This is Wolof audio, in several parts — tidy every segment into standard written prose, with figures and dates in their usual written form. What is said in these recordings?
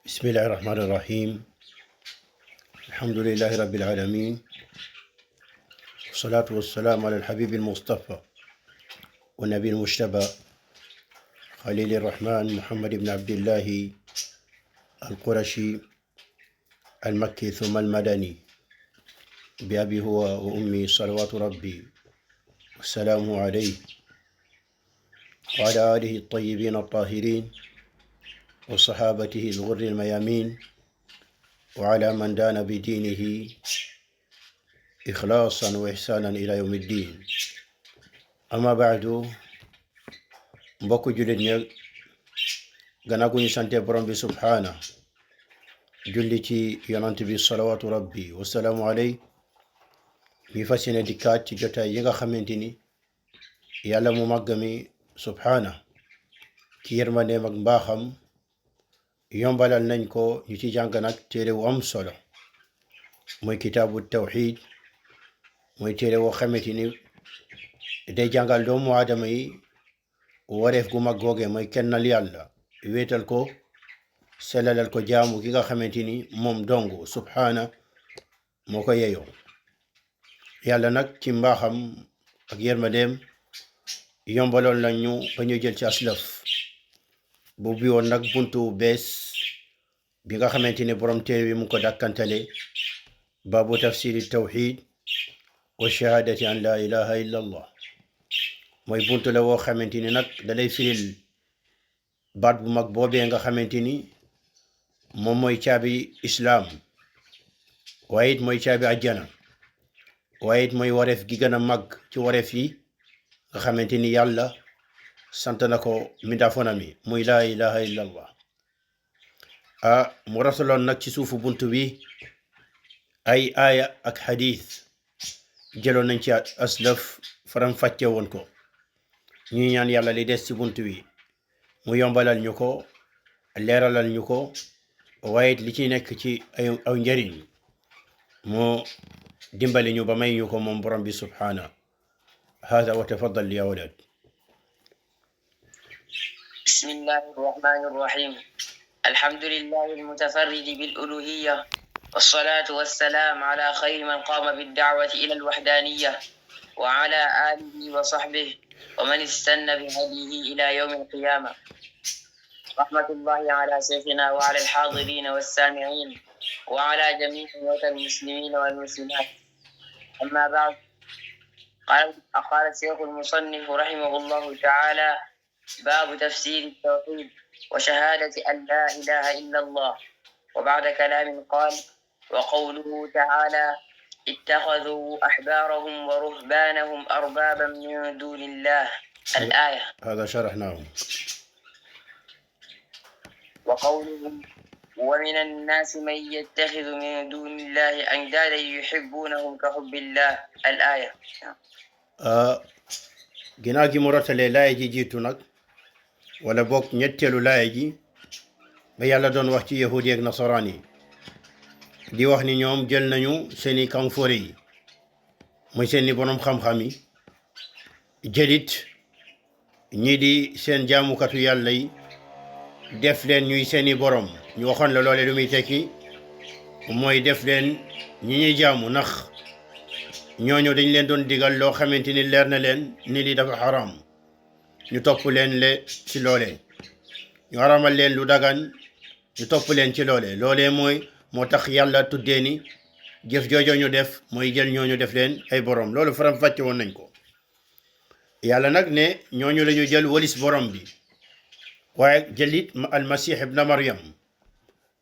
بسم الله الرحمن الرحيم. الحمد لله رب العالمين، والصلاة والسلام على الحبيب المصطفى والنبي المجتبى خليل الرحمن محمد بن عبد الله القرشي المكي ثم المدني، بأبي هو وأمي صلوات ربي والسلام عليه وعلى آله الطيبين الطاهرين وصحابته الغر الميامين وعلى من دان بدينه إخلاصا وإحسانا إلى يوم الدين. أما بعد، mbokk jullit ñi, gannaaw gu ñu sante borom bi subhaana julli ci yonant bi salawaatu rabbi wasalaamu aley, mi fas yéene dikkaat ci jotaay yi nga xamante ni yàlla mu màgg mi subhaana ci yërmandeem ak mbaaxam yombalal nañ ko ñu ci jàng nag téere wu am solo mooy kitaabu tawxid. mooy téere woo xamante ni day jàngal doomu aadama yi wareef gu mag googe mooy kennal yàlla, wéetal ko, sellalal ko jaamu gi nga xamante ni moom dong subhaana moo ko yeyoo. yàlla nag ci mbaaxam ak yërmandeem yombaloon nañu ba ñu jël ci aslaf bu bi woon nag buntu bees bi nga xamante ni borom téere bi mu ko dàkkantale baabu tafsiri tawxid wa shahadati an la ilaha illa allah. mooy buntu la woo xamante ni nag dalay firil baat bu mag boobee nga xamante ni moom mooy caabi islaam, waaye it mooy caabi àjjana, waaye it mooy wareef gi gën a mag ci wareef yi nga xamante ni yàlla sant na ko mindaafoona mi muy laa ilaha illa allah. mu rasaloon nag ci suufu buntu bi ay aaya ak xadiis jëloon nañ ci aslaf faram fàcce woon ko. ñuy ñaan yàlla li des ci buntu bi mu yombalal ñu ko, leeralal ñu ko, waaye li ci nekk ci aw njëriñ mu dimbali ñu ba may ñu ko moom borom bi subhaana. hada wa tafaddal ya walad. bismillahi irrahmani irrahim. alhamdulillahi almutafarridi biluluhiya wassalatu wassalam ala xayri man qama biddacwati ila alwaxdaniya wa ala alihi wa sahbihi ومن استنى بهديه إلى يوم القيامة. رحمة الله على سيفنا وعلى الحاضرين والسامعين وعلى جميع موتى المسلمين والمسلمات. أما بعد، قال الشيخ المصنف رحمه الله تعالى: باب تفسير التوحيد وشهادة أن لا إله إلا الله. وبعد كلام قال: وقوله تعالى: اتخذوا أحبارهم ورهبانهم أربابا من دون الله. الآية. هذا شرحناه. وقوله: ومن الناس من يتخذ من دون الله أندادا يحبونهم كحب الله. الآية. ginnaaw gi mu rotalee laaya ji jiitu nag, wala boog ñetteelu laaya ji, ba yàlla doon wax ci yahudi ak nasaraan yi di wax ni ñoom jël nañu seeni kanfoore yi mooy seeni borom xam-xam yi, jëlit ñii di seen jaamukatu yàlla yi def leen ñuy seeni borom. ñu waxoon la loole lu muy tekki mooy def leen ñi ñuy jaamu, ndax ñooñu dañ leen doon digal loo xamante ni leer na leen ni li dafa xaram, ñu topp leen ci loole. ñu xaramal leen lu dagan, ñu topp leen ci loole. loolee moo tax yàlla tuddee ni jëf joojo ñu def mooy jël ñooñu def leen ay borom. loolu faram fàcce woon nañ ko. yàlla nag ne ñooñu la ñu jël walis borom bi, waaye jëlit almasih ibna maryam,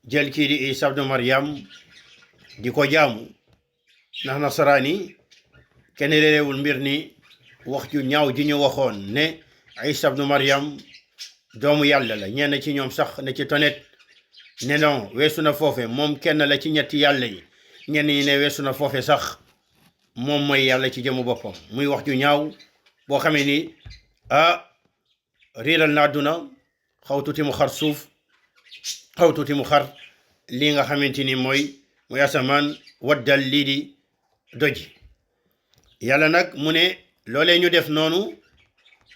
jël kii di isa ibna maryam di ko jaamu. ndax nasaraani kenn réerewul mbir ni wax ju ñaaw ji ñu waxoon ne isa ibna maryam doomu yàlla la. ñenn ci ñoom sax ne ci tonet ne non weesu na foofe, moom kenn la ci ñetti yàlla yi. ñenn ñi ne weesu na foofe sax, moom mooy yàlla ci jëmu boppam. muy wax ju ñaaw boo xamee ni riiral na àdduna, xaw tuuti mu xar suuf, xaw tuuti mu xar lii nga xamante ni mooy asamaan, waddal lii di doji. yàlla nag mu ne loolee ñu def noonu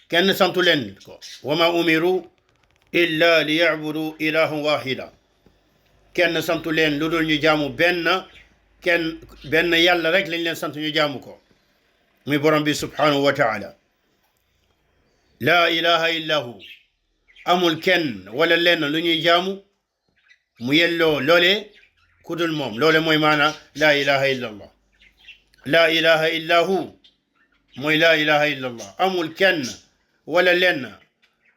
kenn santu leen ko. wa ma umiru illa li yabudu ilahan wahida. kenn santu leen lu dul ñu jaamu benn yàlla rek lañ leen sant ñu jaamu ko muy borom bi subhanahu wa taala laa ilaha illa hu amul kenn wala lenn lu ñuy jaamu mu yelloo loole ku dul moom loole mooy maana laa ilaha illa allah laa ilaha illa hu mooy laa ilaha illa allah amul kenn wala lenn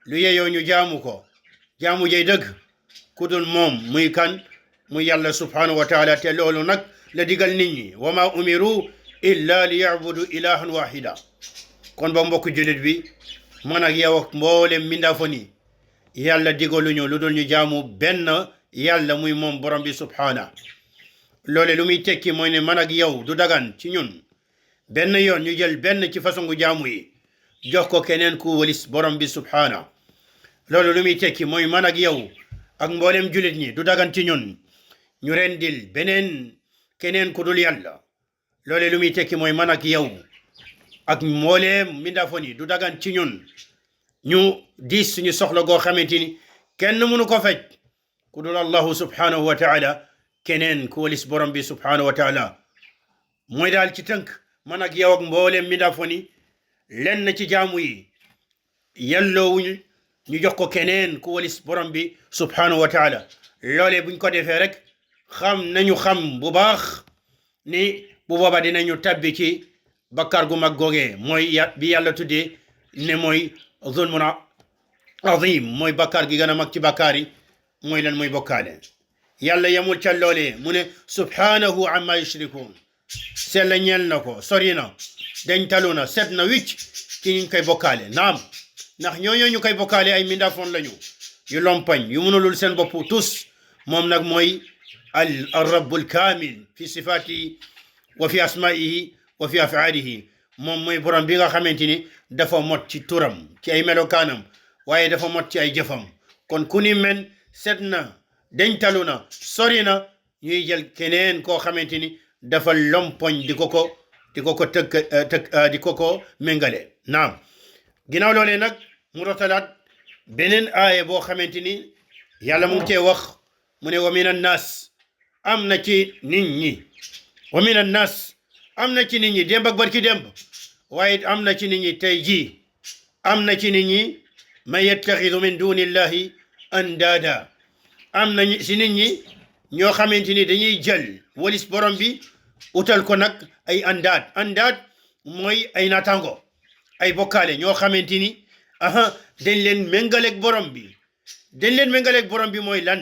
lu yeyoo ñu jaamu ko jaamu jey dëgg ku dul moom muy kan muy yàlla subhanahu wa taala te loolu nag la digal nit ñi wa ma umiru illa li yabudu ilahan wahida kon ba mbokk julit bi man ak yow ak mboolem mindaafo ni yàlla digaluñu lu dul ñu jaamu benn yàlla muy moom borom bi subhana loole lu muy tekki mooy ne man ak yow du dagan ci ñun benn yoon ñu jël benn ci façon gu jaamu yi jox ko keneen ku walis borom bi subhana loolu lu muy tekki mooy man ak yow ak mboolem julit ñi du dagan ci ñun ñu rendil keneen ku dul yàlla loole lu muy tekki mooy man ak yow ak mboolem mindaafo ni du dagan ci ñun ñu diis suñu soxla goo xamante ni kenn mënu ko faj ku dul allahu subhanahu wa taala keneen ku walis borom bi subhanahu wa taala mooy daal ci tënk man ak yow ak mboolem mindaafo ni lenn ci jaamu yi yelloowuñu ñu jox ko keneen ku walis borom bi subhanahu wa taala loole buñ ko defee rek xam bu baax ni bu booba dinañu tabbi ci bakkar gu mag googee mooy bi yàlla tuddee ne mooy zulmun azim mooy bakkar gi gën a mag ci bakkaar yi mooy lan mooy bokkaale yàlla yemul ca loolee mu ne subhanahu amma yushrikun sella ñeel na ko sori na dañ talu na set na wicc ci ñu koy bokkaale naam ndax ñooñoo ñu koy bokkaale ay mindaafoon lañu yu lompañ yu mënulul seen bopp tus moom nag mooy al rabbul kaamil fi sifaatihi wa fi asmaihi wa fi afaalihi moom mooy borom bi nga xamante ni dafa mot ci turam ci ay melokaanam waaye dafa mot ci ay jëfam kon ku ni men set na dañ talu na sori na ñuy jël keneen koo xamante ni dafa lompoñ di ko méngale naam ginnaaw loolee nag mu rotalaat beneen aaya boo xamante ni yàlla mu ngi cee wax mu ne wa min annaas am na ci nit ñi wa min annaas am na ci nit ñi démb ak barki démb waaye am na ci nit ñi tey jii am na ci nit ñi man yattaxidu min dunillahi andaada am na ci nit ñi ñoo xamante ni dañuy jël walis borom bi utal ko nag ay andaad mooy ay naataango ay bokkaale ñoo xamante ni dañ leen méngaleeg borom bi mooy lan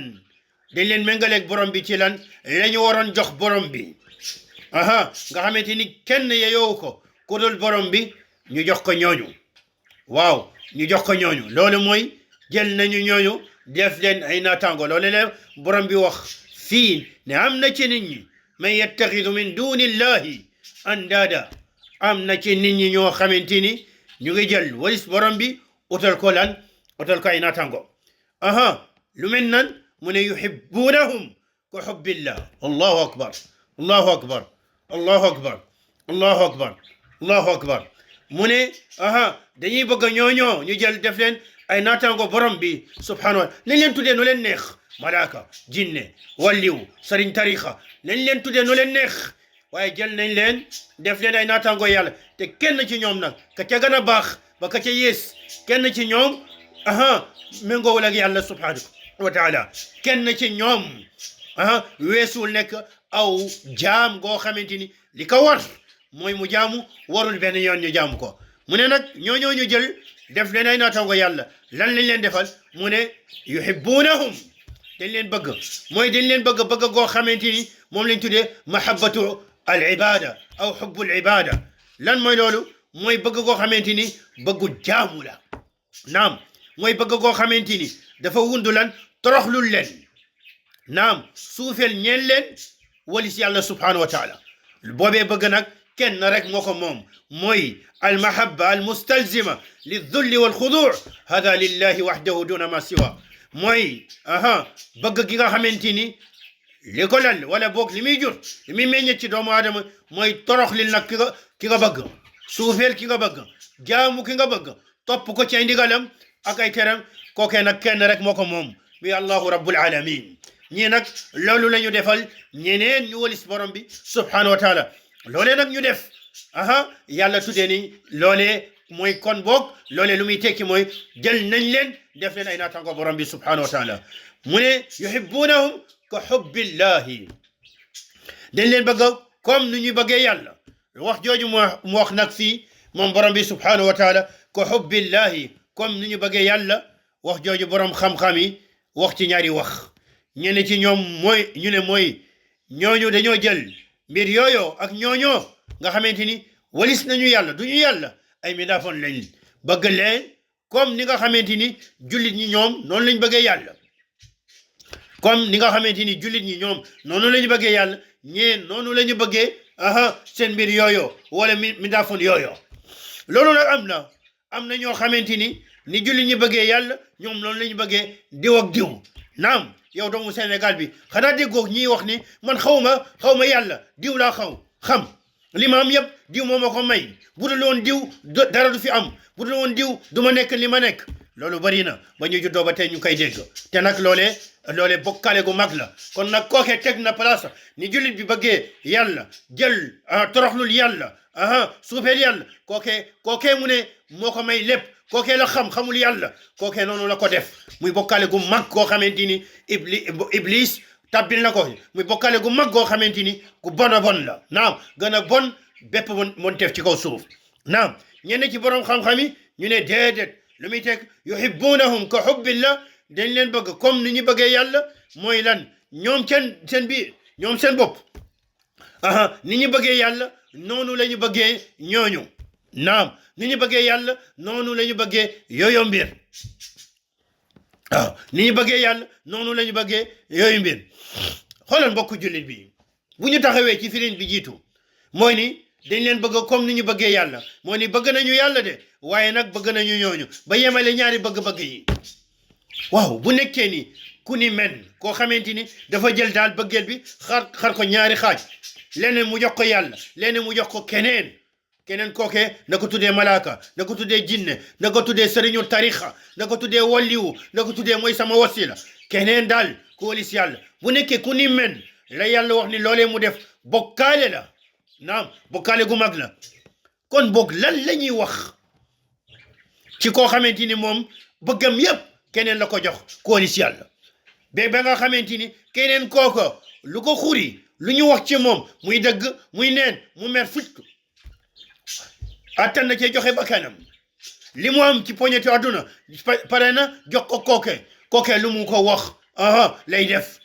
dañ leen méngaleeg borom bi ci lan la ñu waroon jox borom bi nga xamante ni kenn yeyoowu ko ku dul borom bi ñu jox ko ñooñu waaw ñu jox ko ñooñu loolu mooy jël nañu ñooñu def leen ay naataango loolu la borom bi wax fii ne am na ci nit ñi man yattaxidu min dunillahi andaada am na ci nit ñi ñoo xamante ni ñu ngi jël walis borom bi utal ko ay naataango lu mel nan mu ne yuhibbunahum ka hubbillah allahu akbar allahu akbar allahu akbar allahu akbar allahu akbar mu ne dañuy bëgg ñooñoo ñu jël def leen ay naataango borom bi subhanahu wa lañ leen tuddee nu leen neex malaaka jinne walliw sëriñ tarixa lañ leen tuddee nu leen neex waaye jël nañ leen def leen ay naataango yàlla te kenn ci ñoom nag ka ca gën a baax ba ka ca yées kenn ci ñoom méngoowul ak yàlla subhanahu wa taala kenn ci ñoom weesuwul nekk aw jaam goo xamante ni li ko war mooy mu jaamu warul benn yoon ñu jaamu ko mu ne nag ñooñoo ñu jël def leen ay naataango yàlla lan lañ leen defal mu ne yuhibbunahum dañ leen bëgg mooy dañ leen bëgg goo xamante ni moom lañ tuddee mahabbatu al ibada aw hubbul ibada lan mooy loolu mooy bëgg goo xamante ni bëggu jaamu la naam mooy bëgg goo xamante ni dafa wundu lan toroxlul leen naam suufeel ñeen leen walis yàlla subhanahu wa taala boobee bëgg nag kenn rek moo ko moom mooy almahabba almustalzima lidulli walxudu hada lillahi wahdahu duna ma siwa mooy bëgg gi nga xamante ni li ko lal wala boog li muy jur li muy meññet ci doomu aadama mooy toroxlil nag ki nga bëgg suufeel ki nga bëgg jaamu ki nga bëgg topp ko ci ay ndigalam ak ay teram kookee nag kenn rek moo ko moom bi allahu rabbul alamin ñii nag loolu la ñu defal ñeneen ñu walis borom bi subhanahu wa taala loolee nag ñu def yàlla tuddee ni loolee mooy kon boog loolee lu muy tekki mooy jël nañ leen def leen ay naatango borom bi subhanahu wa taala mu ne yuhibbunahum ka hubbillahi dañ leen bëgg comme nu ñuy bëggee yàlla wax jooju mu wax nag fii moom borom bi subhanahu wa taala ka hubbillahi comme nu ñu bëggee yàlla wax jooju borom xam-xam yi wax ci ñaari wax ñenn ci ñoom mooy ñu ne mooy ñooñu dañoo jël mbir yooyo ak ñooñoo nga xamante ni walis nañu yàlla du ñu yàlla ay mindaafoon lañ bëgg leen comme ni nga xamante ni jullit ñi ñoom noonu lañ bëggee yàlla comme ni nga xamante ni jullit ñi ñoom noonu la ñu bëggee yàlla ñee noonu la ñu bëggee seen mbir yooyo wala mindaafoon yooyo loolu nag am na ñoo xamante ni jullit ñi bëggee yàlla ñoom noonu la ñu bëggee diw ak diw naam yow doomu Sénégal bi xanaa déggoo ñiy wax ni man xaw ma yàlla diw laa xam li ma am yëpp diw moo ma ko may bu dul woon diw dara du fi am bu dul woon diw du ma nekk li ma nekk loolu bari na ba ñu juddoo ba tey ñu koy dégg te nag loolee bokkaale gu mag la kon nag kookee teg na place ni jullit bi bëggee yàlla jël toroxlul yàlla suufeel yàlla kookee mu ne moo ko may lépp kookee la xamul yàlla kookee noonu la ko def muy bokkaale gu mag koo xamante ni iblis tabbil na ko muy bokkaale gu mag goo xamante ni ku bon a bon la naam gën a bon bépp mon teef ci kaw suuf naam ñenn ci borom xam-xam yi ñu ne déedéet lu muy teg yuhibbunahum ka hubbillah dañ leen bëgg comme ni ñu bëggee yàlla mooy lan ñoom seen biir ñoom seen bopp ni ñu bëggee yàlla noonu la ñu bëggee ñooñu naam ni ñu bëggee yàlla noonu la ñu bëggee yooyu mbir ni ñu bëggee yàlla noonu la ñu bëggee yooyu mbir xoolal mbokku jullit bi bu ñu taxawee ci firin bi jiitu mooy ni dañ leen bëgg comme ni ñu bëggee yàlla mooy ni bëgg nañu yàlla de waaye nag bëgg nañu ñooñu ba yemale ñaari bëgg-bëgg yi waaw bu nekkee ni ku ni men koo xamante ni dafa jël daal bëggeel bi xar ko ñaari xaaj leneen mu jox ko yàlla leneen mu jox ko keneen kookee na ko tuddee malaaka na ko tuddee jinne na ko tuddee sëriñu tarixa na ko tuddee walliwu na ko tuddee mooy sama wasila keneen daal ku walis yàlla bu nekkee ku ni men la yàlla wax ni loolee mu def bokkaale la naam bokkaale gu mag la kon boog lan la ñuy wax ci koo xamante ni moom bëggam yépp keneen la ko jox ku walis yàlla ba nga xamante ni keneen kooko lu ko xuri lu ñu wax ci moom muy dëgg muy neen mu mer fucc attan na cee joxe bakkanam li mu am ci poñetu àdduna pare na jox ko kooke lu mu ko wax lay def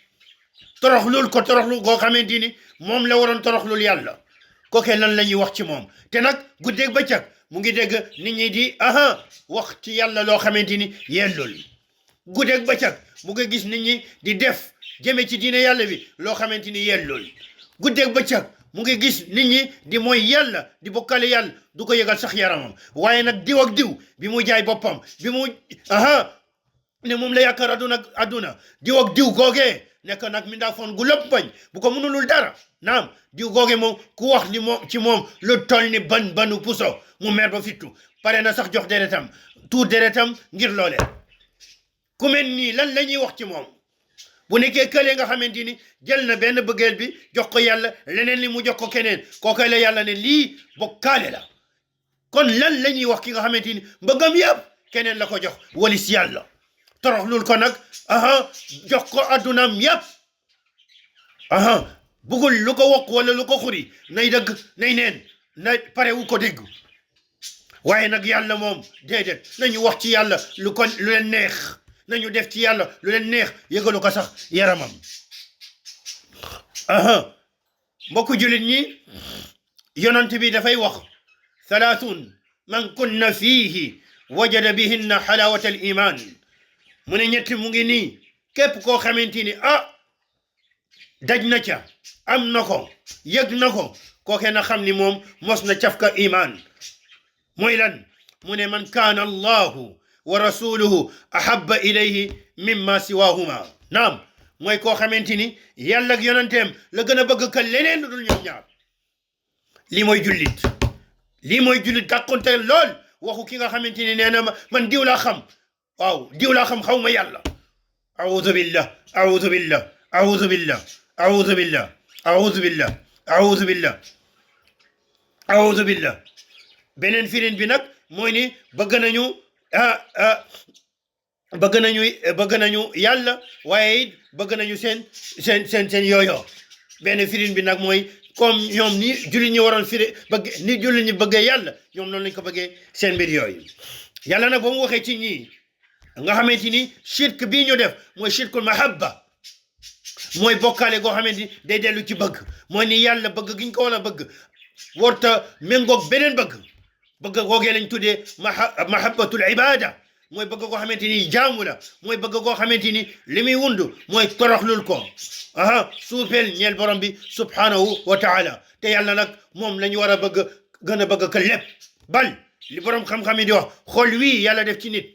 toroxlul goo xamante ni moom la waroon toroxlul yàlla kooke lan la ñuy wax ci moom te nag guddeeg bëccëg mu ngi dégg nit ñi di wax ci yàlla loo xamante ni yellul guddeeg bëccëg mu ngi gis nit ñi di def jëme ci diine yàlla bi loo xamante ni yellul guddeeg bëccëg mu ngi gis nit ñi di mooy yàlla di bokkale yàlla du ko yëgal sax yaramam waaye nag diw ak diw bi mu jaay boppam bi mu ne moom la yaakaar adduna diw ak diw googee nekk nag mi ndaa foon gu lépp bañ bu ko mënulul dara naam diw googee moom ku wax li moom ci moom lu toll ni banu puso mu mer ba fittu pare na sax jox deretam tuur deretam ngir loole ku mel nii lan la ñuy wax ci moom bu nekkee kële nga xamante ni jël na benn bëggeel bi jox ko yàlla leneen li mu jox ko keneen kooku la yàlla ne lii bokkaale la kon lan la ñuy wax ki nga xamante ni mbëggam yëpp keneen la ko jox walis yàlla toroxlul ko nag jox ko addunaam yëpp bugul lu ko wokk wala lu ko xuri nay dëgg nay neen na pare wu ko dégg waaye nag yàlla moom déedéet nañu wax ci yàlla lu leen neex nañu def ci yàlla lu leen neex yëgalu ko sax yaramam mbokku jullit ñi yonent bi dafay wax thalathun man kunna fiihi wajada bihinna halawata al iman mu ne ñetti mu ngi nii képp koo xamante ni daj na ca am na ko yëg na ko kooke na xam ni moom mos na cafka iman mooy lan mu ne man kaana allahu wa rasuluhu ahabba ilayhi mimma siwahuma naam mooy koo xamante ni yàlla ak yonenteem la gën a bëgg ka leneen lu dul ñoom ñaar lii mooy jullit dàqonte lool waxu ki nga xamante ni nee na man diw laa xam waaw diw laa xam xaw ma yàlla audu billah أعوذ بالله أعوذ بالله أعوذ بالله أعوذ بالله أعوذ بالله beneen firin bi nag mooy ni bëgg nañu yàlla waaye it bëgg nañu seen yooyo benn firin bi nag mooy comme ñoom ni jullit ñi waroon firi ni jullit ñi bëggee yàlla ñoom noonu lañ ko bëggee seen mbir yooyu yàlla nag ba mu waxee ci ñii nga xamante ni shirk bii ñu def mooy shirkul mahabba mooy bokkaale goo xamante ni day dellu ci bëgg mooy ni yàlla bëgg giñ ko war a bëgg warta méngoog beneen bëgg googee lañ tuddee mahabbatul ibada mooy bëgg goo xamante ni jaamu la mooy bëgg goo xamante ni li muy wund mooy toroxlul ko suufeel ñeel borom bi subhanahu wa taala te yàlla nag moom la ñu war a bëgg gën a bëgg ka lépp bal li borom xam-xam yi di wax xol wii yàlla def ci nit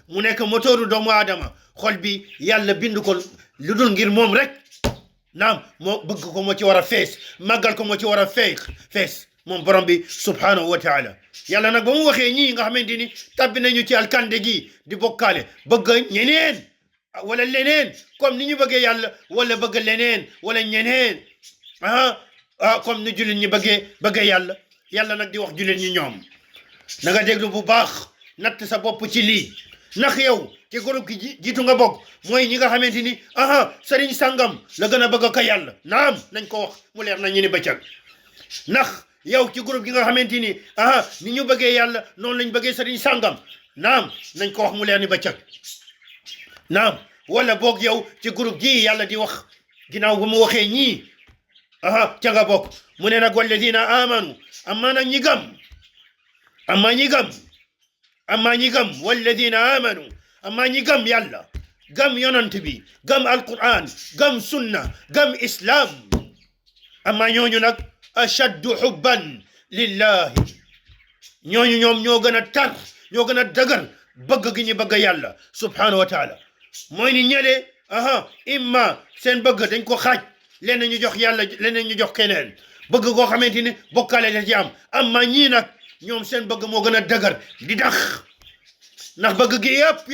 mu nekk moteuru doomu aadama xol bi yàlla bind ko lu dul ngir moom rek naam moo bëgg ko moo ci war a fees màggal ko moo ci war a fees moom borom bi subhanahu wa taala yàlla nag ba mu waxee ñii nga xamante ni tabbi nañu ci alkande gi di bokkaale bëgg ñeneen wala leneen comme ni ñu bëggee yàlla wala bëgg leneen wala ñeneen comme ni jullit ñi bëggee yàlla nag di wax jullit ñi ñoom na nga déglu bu baax natt sa bopp ci lii ndax yow ci groupe gi jiitu nga bokk mooy ñi nga xamante ni sëriñ sangam la gën a bëgg ka yàlla naam nañ ko wax mu leer na ñu ni bëccëg ndax yow ci groupe gi nga xamante ni ni ñu bëggee yàlla noonu lañ bëggee sëriñ sangam naam nañ ko wax mu leer ni bëccëg naam wala boog yow ci groupe gi yàlla di wax ginnaaw bu mu waxee ñii ca nga bokk mu ne nag walladina amanu amma nag ñi gëm walladina amanu amma ñi gëm yàlla gëm yonant bi gëm alquran gëm sunna gëm islam amma ñooñu nag ashaddu hubban lillahi ñooñu ñoom ñoo gën a tar ñoo gën a dëgër bëgg gi ñu bëgg yàlla subhanahu wa taala mooy ni ñële imma seen bëgg dañ ko xaaj leneen ñu jox yàlla leneen ñu jox keneen bëgg koo xamante ni bokkaale da ci am amma ñii nag ñoom seen bëgg moo gën a dëgër di dax ndax bëgg gi yëpp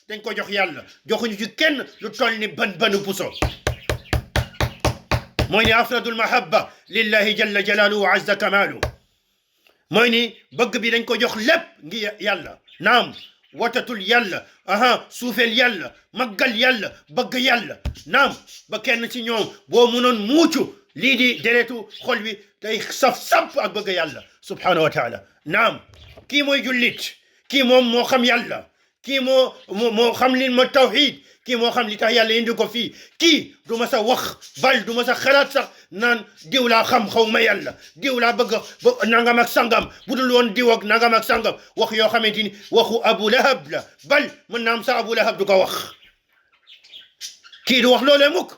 dañ ko jox yàlla joxuñu ci kenn lu toll ni banu puso mooy ni afradul mahabba lillahi jalla jalaaluhu wa azza kamaalu mooy ni bëgg bi dañ ko jox lépp ngi yàlla naam watatul yàlla suufeel yàlla maggal yàlla bëgg yàlla naam ba kenn ci ñoom boo munoon muucu lii di deretu xol bi day saf ak bëgg yàlla subhanahu wa taala naam kii mooy jullit kii moom moo xam yàlla kii moo xam li ma tawhid kii moo xam li tax yàlla indi ko fii kii du ma sa wax bal du ma sa xalaat sax naan diw laa xam xaw ma yàlla diw laa bëgg nangam ak sangam bu dul woon diw ak nangam ak sangam wax yoo xamante ni waxu Abu Lahab la bal mën naa am sax Abu Lahab du ko wax kii du wax loolee mukk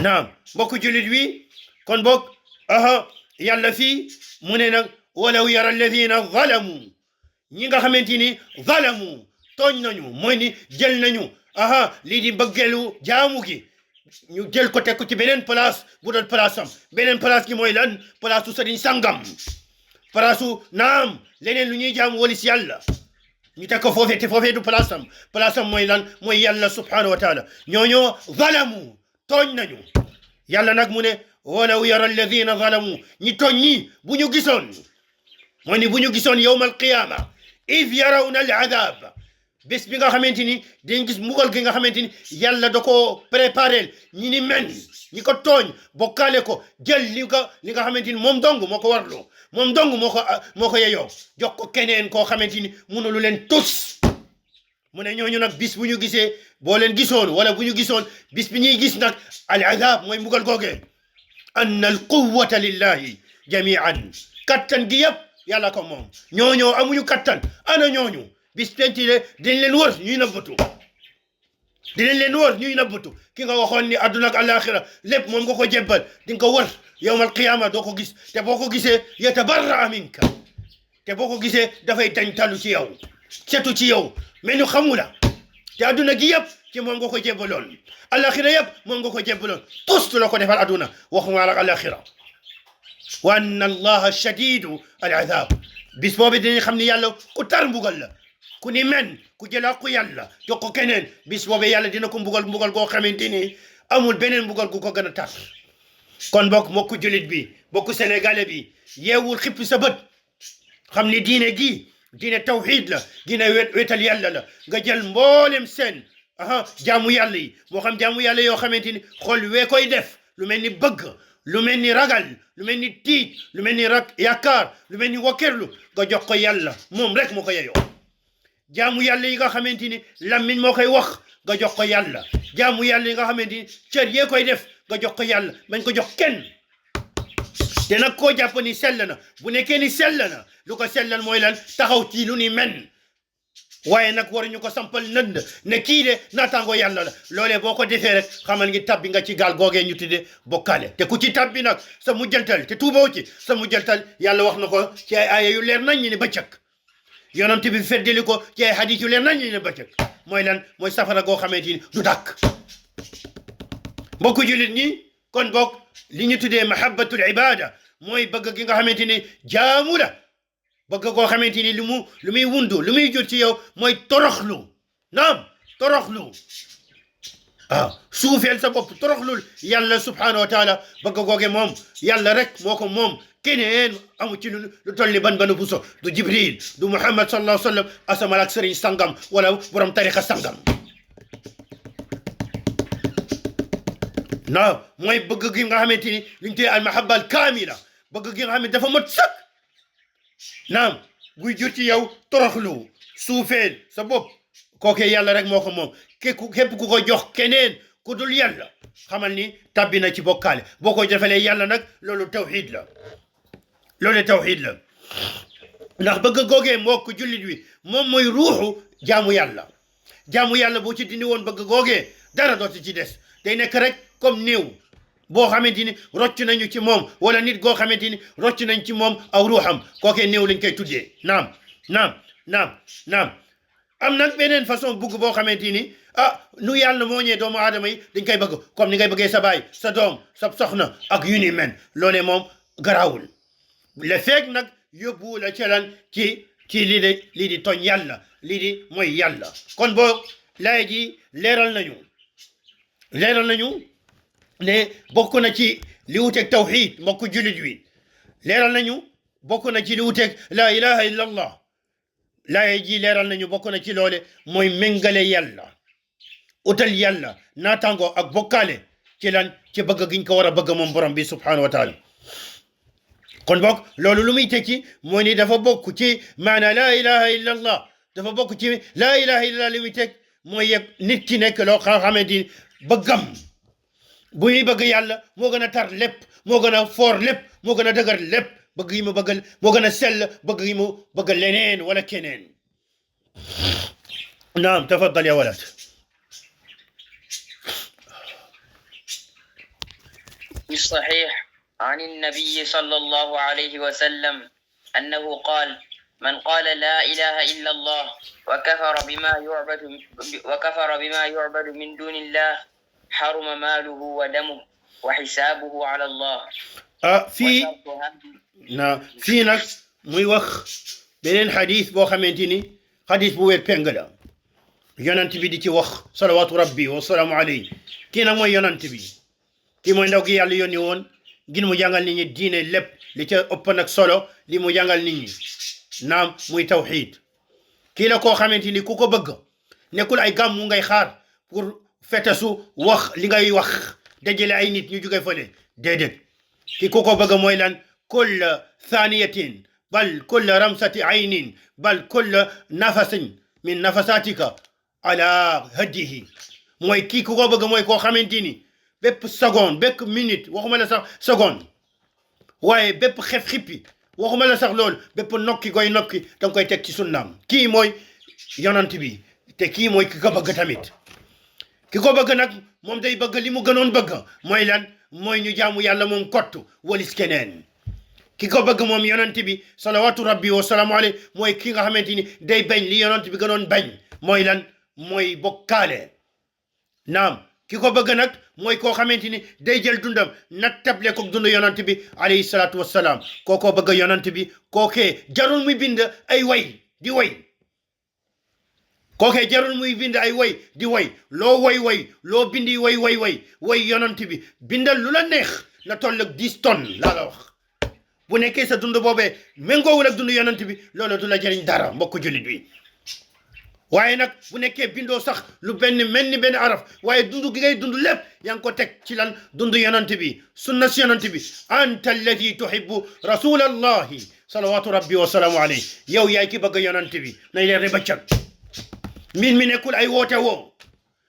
naam mbokk jullit wi kon bokk yàlla fii mu ne nag walaw yara alladina zalamu ñi nga xamante ni zalamu tooñ nañu mooy ni jël nañu lii di bëggeelu jaamu gi ñu jël ko teg ko ci beneen place bu doon place am beneen place gi mooy lan place su sëriñ sangam place su naam leneen lu ñuy jaamu walis yàlla ñu teg ko foofee te foofee du place am mooy lan mooy yàlla subhanahu wa taala ñooñoo zalamu tooñ nañu yàlla nag mu ne walaw yara alladina zalamu ñi tooñ ñi bu ñu gisoon mooy ni bu ñu gisoon yawma alqiyama id yarawna al adab bés bi nga xamante ni dañ gis mbugal gi nga xamante ni yàlla da ko préparé ñi ni men ñi ko tooñ bokkaale ko jël li nga xamante ni moom dong moo ko warlu moom dong moo ko yeyoo jox ko keneen koo xamante ni mënulu leen tus mu ne ñooñu nag bis bu ñu gisee boo leen gisoon wala bu ñu gisoon bis bi ñuy gis nag al adab mooy mbugal googee anna al quwwata lillahi jamian kattan gi yëpp yàlla ko moom ñooñoo amuñu kattan ana ñooñu bis penti de dañ leen wër ñuy nabbatu ki nga waxoon ni adduna ak alaxira lépp moom nga ko jébbal di nga ko wër yawmal qiyaama doo ko gis te boo ko gisee yatabarra minka te boo ko gisee dafay dañ talu ci yow setu ci yow mais ñu xamu la te adduna gi yëpp ci moom nga ko jébbaloon alaxira yëpp moom nga ko jébbaloon tous la ko defal adduna waxuma ak alaxira wa anna allaha shadidu al adab bis boobu dañuy xam ni yàlla ku tar mbugal la ku ni men ku jël àqu yàlla jox ko keneen bis boobee yàlla dina ko mbugal goo xamante ni amul beneen mbugal gu ko gën a tar kon bokk mbokku julit bi mbokku sénégalais bi yeewul xippi sa bët xam ni diine gi diine tawhid la diine wetal yàlla la nga jël mboolem seen jaamu yàlla yi moo xam jaamu yàlla yoo xamante ni xol wee koy def lu mel ni bëgg lu mel ni ragal lu mel ni tiit lu mel ni yaakaar lu mel ni wakkerlu nga jox ko yàlla moom rek moo ko yeyoo jaamu yàlla yi nga xamante ni lammiñ moo koy wax nga jox ko yàlla jaamu yàlla yi nga xamante ni cër yee koy def nga jox ko yàlla bañ ko jox kenn te nag koo jàpp ni sell na bu nekkee ni sell na lu ko sellal mooy lan taxaw ci lu ni men waaye nag waruñu ko sampal nënd ne kii de naataango yàlla la loolee boo ko defee rek xamal ngi tabbi nga ci gaal googee ñu tudde bokkaale te ku ci tabbi nag sa mujjantal te tuuboo ci sa mujjantal yàlla wax na ko ci ay aaya yu leer nañ ñi ne bëccëg yonent bi feddali ko ci ay hadith yu leer nañ ñi ne bëccëg mooy lan mooy safara goo xamante ni du dàkk mbokku julit ñi kon bokk li ñu tuddee mahabbatul ibada mooy bëgg gi nga xamante ni jaamu la bëgg koo xamante ni lu muy wundu lu muy jur ci yow mooy toroxlu naam toroxlu suufeel sa bopp toroxlul yàlla subhanahu wa taala bëgg googe moom yàlla rek moo ko moom keneen amu ci lu toll ni ban buso du jibril du muhammad sallallahu alayhi wa sallam asamal ak sëriñ sangam wala borom tarixa sangam non mooy bëgg gi nga xamante ni li ñu tuddee al mahabba al kaamila bëgg gi nga xam ne dafa mot sëkk naam guy jur ci yow toroxlu suufeel sa bopp kooke yàlla rek moo ko moom képp ku ko jox keneen ku dul yàlla xamal ni tabbi na ci bokkaale boo ko defalee yàlla nag loolu tawhid la ndax bëgg googee moo ko jullit wi moom mooy ruuxu jaamu yàlla boo ci dindi woon bëgg googee dara dootu ci des day nekk rek comme néew boo xamante ni rocc nañu ci moom wala nit goo xamante ni rocc nañ ci moom aw ruuxam kookee néew lañ koy tuddee naam am nag beneen façon bugg boo xamante ni nu yàlla moo ñee doomu aadama yi dañ koy bëgg comme ni ngay bëggee sa baay sa doom sa soxna ak yu ni men loolee moom garaawul le feeg nag yóbbu la calan ci lii di tooñ yàlla lii di mooy yàlla kon boo laay ji leeral nañu ne bokk na ci li wuteeg tawhid mbokk jullit wi leeral nañu bokk na ci li wuteeg la ilaha illa allah laay ji leeral nañu bokk na ci loole mooy méngale yàlla utal yàlla naataango ak bokkaale ci lan ci bëgg giñ ko war a bëgg moom borom bi subhanahu wa taala kon bokk loolu lu muy tekki mooy ni dafa bokk ci maana la ilaha illa allah dafa bokk ci la ilaha illa allah li muy teg mooy yëg nit ki nekk loo xamante ni bëggam bu muy bëgg yàlla moo gën a tar lépp moo gën a foor lépp moo gën a dëgër lépp bëgg yi mu bëggal moo gën a sell bëgg yi mu bëggal leneen wala keneen naam tafaddal ya walad الصحيح عن النبي صلى الله عليه وسلم أنه قال من قال لا إله إلا الله وكفر بما يعبد من دون الله حرم ماله ودمه وحسابه على الله fii nag muy wax beneen xadis boo xamante ni xadis bu wér peng la yonent bi di ci wax salawaatu rabbi wa salaamu alayhi kii nag mooy yonent bi kii mooy ndaw gi yàlla yónni woon ngir mu jàngal nit ñi diine lépp li ca ëpp nag solo li mu jàngal nit ñi naam muy tawhid kii la koo xamante ni ku ko bëgg nekkul ay gàmmu ngay xaar pour fetasu wax li ngay wax dajale ay nit ñu jóge fële déedéet ki ku ko bëgg mooy lan kull thaniyatin bal kull ramsati aynin bal kull nafasin min nafasatika ala hadihi mooy kii ku ko bëgg mooy koo xamante ni bépp seconde bépp minute waxuma la sax seconde waaye bépp xippi waxuma la sax loolu bépp nokki goy nokki danga koy teg ci sunnaam kii mooy yonent bi te kii mooy ki ko bëgg tamit ki ko bëgg nag moom day bëgg li mu gënoon bëgg mooy lan mooy ñu jaamu yàlla moom kottu walis keneen ki ko bëgg moom yonent bi salawatu rabbi wa salaamu alayhi mooy ki nga xamante ni day bañ li yonent bi gënoon bañ mooy lan mooy bokkaale naam ki ko bëgg nag mooy koo xamante ni day jël dundam nattable ko dund yonent bi alayhi salaatu wassalaam kookoo bëgg yonent bi kookee jarul muy bind ay way di way kooke jarul muy bind ay way di way loo way loo bindi way yonent bi bindal lu la neex na toll ak 10 tonnes laa la wax bu nekkee sa dund boobee méngoowul ak dund yonent bi loolu du la jëriñ dara mbokk jullit bi waaye nag bu nekkee bindoo sax lu mel ni benn araf waaye dund gi ngay dund lépp yaa ngi ko teg ci lan dund yonent bi sunna si yonent bi anta alladi tuhibbu rasulallahi salawatu rabbi wa salaamu alayhi yow yaay ki bëgg yonent bi nay leer ne bëccëg mbir mi nekkul ay woote woo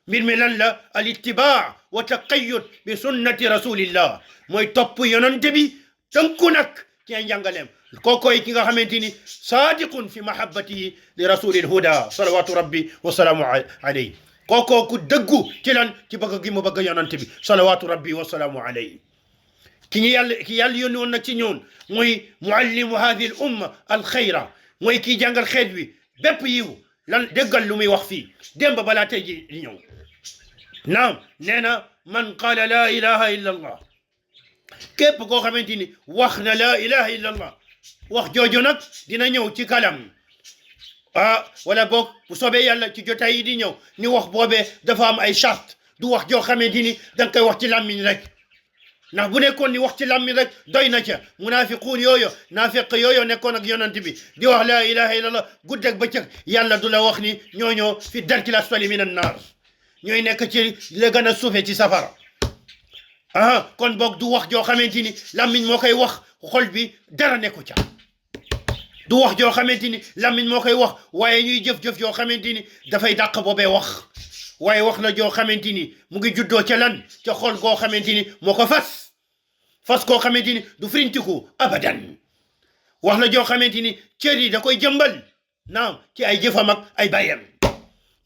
mbir mi lan la al ittibaa wa taqayyud bi sunnati rasulillah mooy topp yonent bi tënku nag ci ay njàngaleem kookoy ki nga xamante ni saadiqun fi mahabbatihi li rasulil huda salawatu rabbi wa salaamu alayhi kookoo ku dëggu ci lan ci bëgg gi mu bëgg yonent bi salawatu rabbi wa salaamu alayhi ki yàlla yónni woon nag ci ñoon mooy muallimu hadihi al umma al xayra mooy kii jàngal xeet wi bépp yiw lan déggal lu muy wax fii démb balaa tey ji di ñëw naam nee na man qaala laa ilaha illa allah képp koo xamante ni wax na laa ilaha illa allah wax jooju nag dina ñëw ci kalam wala boog bu soobee yàlla ci jotaay yi di ñëw ni wax boobee dafa am ay charte du wax joo xamante ni danga koy wax ci làmmiñ rek ndax bu nekkoon ni wax ci làmmiñ rek doy na ca munafiquun yooyu naafiq yooyu nekkoon ak yonent bi di wax laa ilaha illallah guddeeg bëccëg yàlla du la wax ni ñooñoo fi darkil asfali min an naar ñooy nekk ci la gën a suufe ci safara kon boog du wax joo xamante ni làmmiñ moo koy wax xol bi dara nekku ca du wax joo xamante ni làmmiñ moo koy wax waaye ñuy jëf-jëf joo xamante ni dafay dàq boobee wax waaye wax la joo xamante ni mu ngi juddoo ca lan ca xol goo xamante ni moo ko fas koo xamante ni du firintiku abadan wax la joo xamante ni cër yi da koy jëmbal naam ci ay jëfam ak ay bàyyam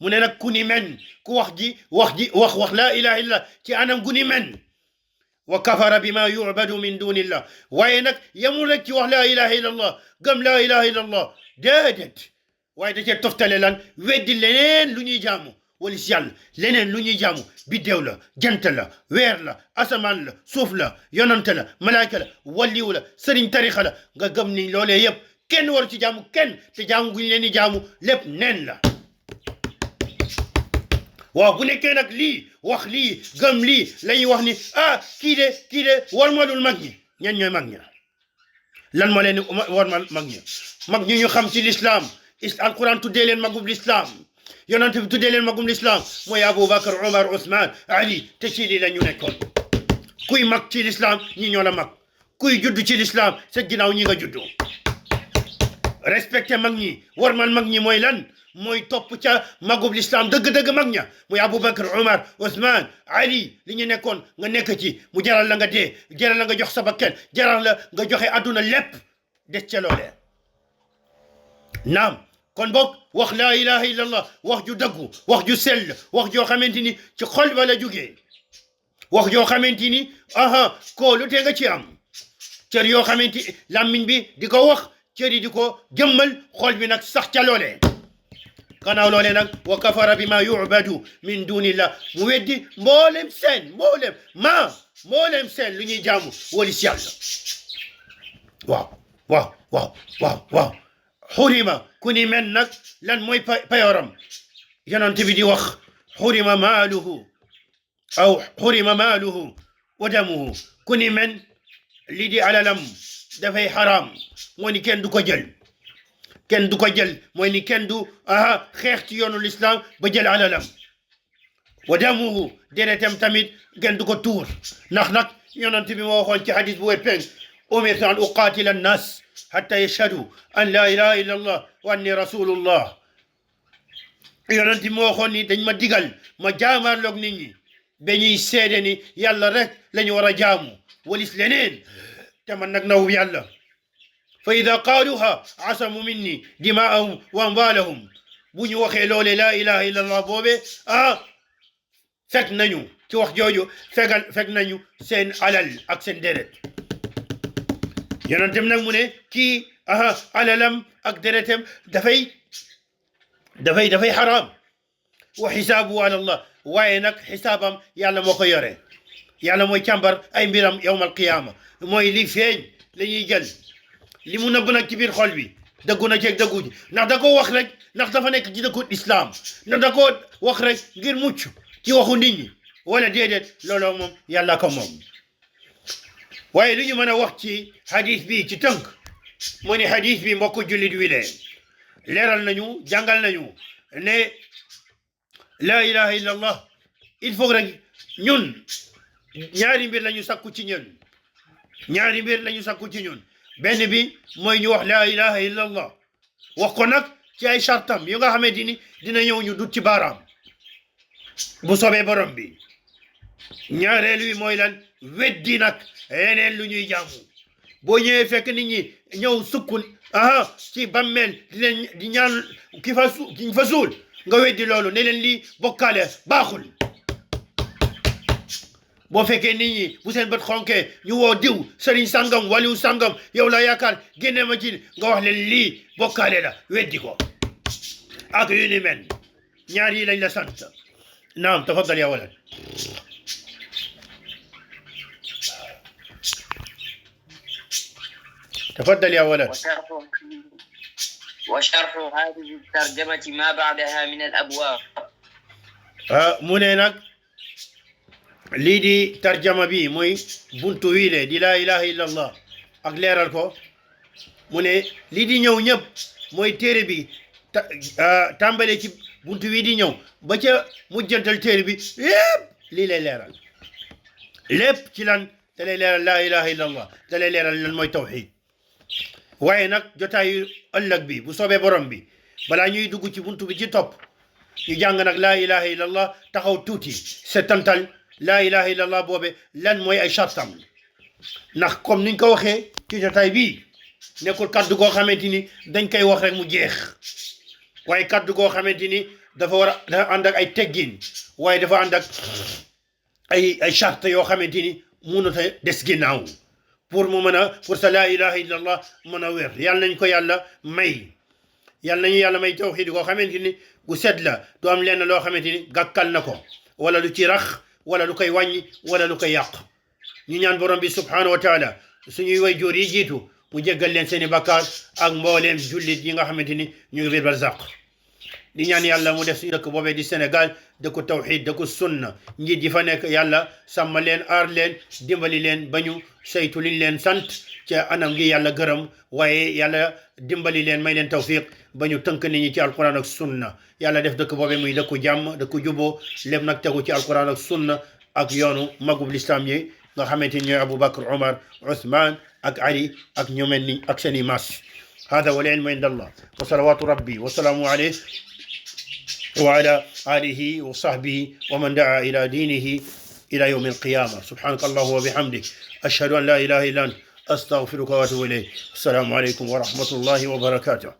mu ne nag ku ni men ku wax laa ilaha illallah ci anam gu ni men wa kafara bima yu'badu min dunillah waaye nag yemul rek ci wax laa ilaha illallah gëm laa ilaha illallah déedéet waaye da cee toftale lan weddi leneen lu ñuy jaamu walis yàlla leneen lu ñuy jaamu biddéew la jant la weer la asamaan la suuf la yonante la malaaka la walliw la sëriñ tarixa la nga gëm ni loolee yëpp kenn waru ci jaamu kenn te jaamu guñ leen di jaamu lépp neen la waaw bu nekkee nag lii wax lii gëm lii la ñuy wax ni kii de war malul mag ñi ñen ñooy mag ña lan moo leen war mal mag ñi ñu xam ci l'islam alquran tuddee leen magub l'islam yonent bi tuddee leen magum l'islam mooy Aboubacar Omar Ousmane Ali te ci lii la ñu nekkoon kuy mag ci l'islam ñi ñoo la mag kuy judd ci l'islam sa ginnaaw ñi nga juddu respecté mag ñi warmal mag ñi mooy lan mooy topp ca magub l'islam dëgg-dëgg mag ña muy Aboubacar Omar Ousmane Ali li ñu nekkoon nga nekk ci mu jaral la nga dee jaral la nga jox sa bakkan jaral la nga joxe adduna lépp des ca loolee naam kon boog wax laa ilaha illallah wax ju dëggu wax ju sell wax joo xamante ni ci xol ba la jógee wax joo xamante ni koolu te nga ci am cër yoo xamante làmmiñ bi di ko wax cër yi di ko jëmmal xol bi nag sax ca loolee gannaaw loolee nag wa kafara bima yu'badu min dunillah mu weddi mboolem seen lu ñuy jaamu walis yàlla waaw xurima ku ni men nag lan mooy payoram yonent bi di wax xurima maaluhu wa damuhu ku ni men lii di alalam dafay xaraam mooy ni kenn du ko jël mooy ni kenn du xeex ci yoonu l'islam ba jël alalam wa damuhu deretam tamit kenn du ko tuur ndax nag yonent bi moo waxoon ci hadis bu wér peng umirtu an uqaatila annas hatta yashhadu an la ilaha illa allah wa anni rasulullah yonent moo waxoon ni dañ ma digal ma jaamaarloog nit ñi ba ñuy seede ni yàlla rek la ñu war a jaamu walis leneen te man nag naw yàlla fa ida qaaluha asamu minni dimaahum wa amwaalahum bu ñu waxee loole laa ilaha illa allah boobe fekk nañu ci wax jooju fekk nañu seen alal ak seen deret yonentem nag mu ne kii alalam ak deretem dafay xaraam wa xisaabu ala allah waaye nag xisaabam yàlla moo ko yore yàlla mooy càmbar ay mbiram yawmal qiyaama mooy li feeñ la ñuy jël li mu nëbb nag ci biir xol bi dëggu na ceeg dëggu ji ndax da ko wax rek ndax dafa nekk ci dëkku islam ndax da ko wax rek ngir mucc ci waxu nit ñi wala déedéet looloo moom yàlla ko moom waaye lu ñu mën a wax ci hadith bi ci tënk mu ni hadith bi mbokk jullit wi lee leeral nañu jàngal nañu ne la ilaha illa allah il faut rek ñun ñaari mbir lañu sakku ci ñun ñaari mbir lañu sakku ci ñun benn bi mooy ñu wax la ilaha illa allah wax ko nag ci ay chartam yu nga xamante ni dina ñëw ñu dut ci baaraam bu soobee borom bi ñaareelu wi mooy lan weddi nag yeneen lu ñuy jaamu boo ñëwee fekk nit ñi ñëw sukkul ci bammeel di leen di ñaan ki fa suul nga weddi loolu ne leen lii bokkaale baaxul boo fekkee nit ñi bu seen bët xonkee ñu woo diw sëriñ sangam waliw sangam yow la yaakaar génne ma ci nga wax leen lii bokkaale la weddi ko ak yu ni mel ñaar yi lañ la sant naam tafaddal ya walad تفضل يا ولد. وشرح هذه الترجمة ما بعدها من الأبواب. mu ne nag lii di tarjama bi mooy buntu wiile di laa ilaha illa allah ak leeral ko mu ne lii di ñëw ñëpp mooy téere bi tàmbale ci buntu wi di ñëw ba ca mujjantal téere bi lépp lii lay leeral lépp ci lan da lay leeral laa ilaha illa allah da lay leeral lan mooy tawxid waaye nag jotaayu ëllëg bi bu soobee borom bi balaa ñuy dugg ci buntu bi ci topp ñu jàng nag laa ilaha illa allah taxaw tuuti setantal laa ilaha illa allah boobe lan mooy ay chartam ndax comme niñ ko waxee ci jotaay bii nekkul kaddu goo xamante ni dañ koy wax rek mu jeex waaye kaddu goo xamante ni dafa war a dafa ànd ak ay teggin waaye dafa ànd ak ay charte yoo xamante ni mënut a des ginnaaw pour mu mën a pour sa laa ilaha illa allah mën a wér yàlla nañ ko yàlla may yàlla nañu yàlla may tawxiid koo xamante ni gu set la du am lenn loo xamante ni gàkkal na ko wala lu ci rax wala lu koy wàññi wala lu koy yàq ñu ñaan borom bi subhanahu wa taala suñuy way jóor yi jiitu mu jéggal leen seeni bakkaar ak mbooleem jullit yi nga xamante ni ñu ngi biir barzaq di ñaan yàlla mu def suñu dëkk boobee di Sénégal dëkku tawxiid dëkku sunna njiit yi fa nekk yàlla sàmm leen aar leen dimbali leen ba ñu saytu liñ leen sant ca anam gi yàlla gërëm waaye yàlla dimbali leen may leen tawfiq ba ñu tënk nit ñi ci alquran ak sunna yàlla def dëkk boobee muy dëkku jàmm dëkku juboo lépp nag tegu ci alquran ak sunna ak yoonu magub lislaam yi nga xamante ni ñooy Aboubacar Omar Ousmane ak Ali ak ñu mel ni ak seeni mas hada wal ilmu inda allah wa salawatu rabbi wa salaamu alayhi وعلى آله وصحبه ومن دعا إلى دينه إلى يوم القيامة سبحانك الله وبحمدك أشهد أن لا إله إلا أنت أستغفرك وأتوب إليك السلام عليكم ورحمة الله وبركاته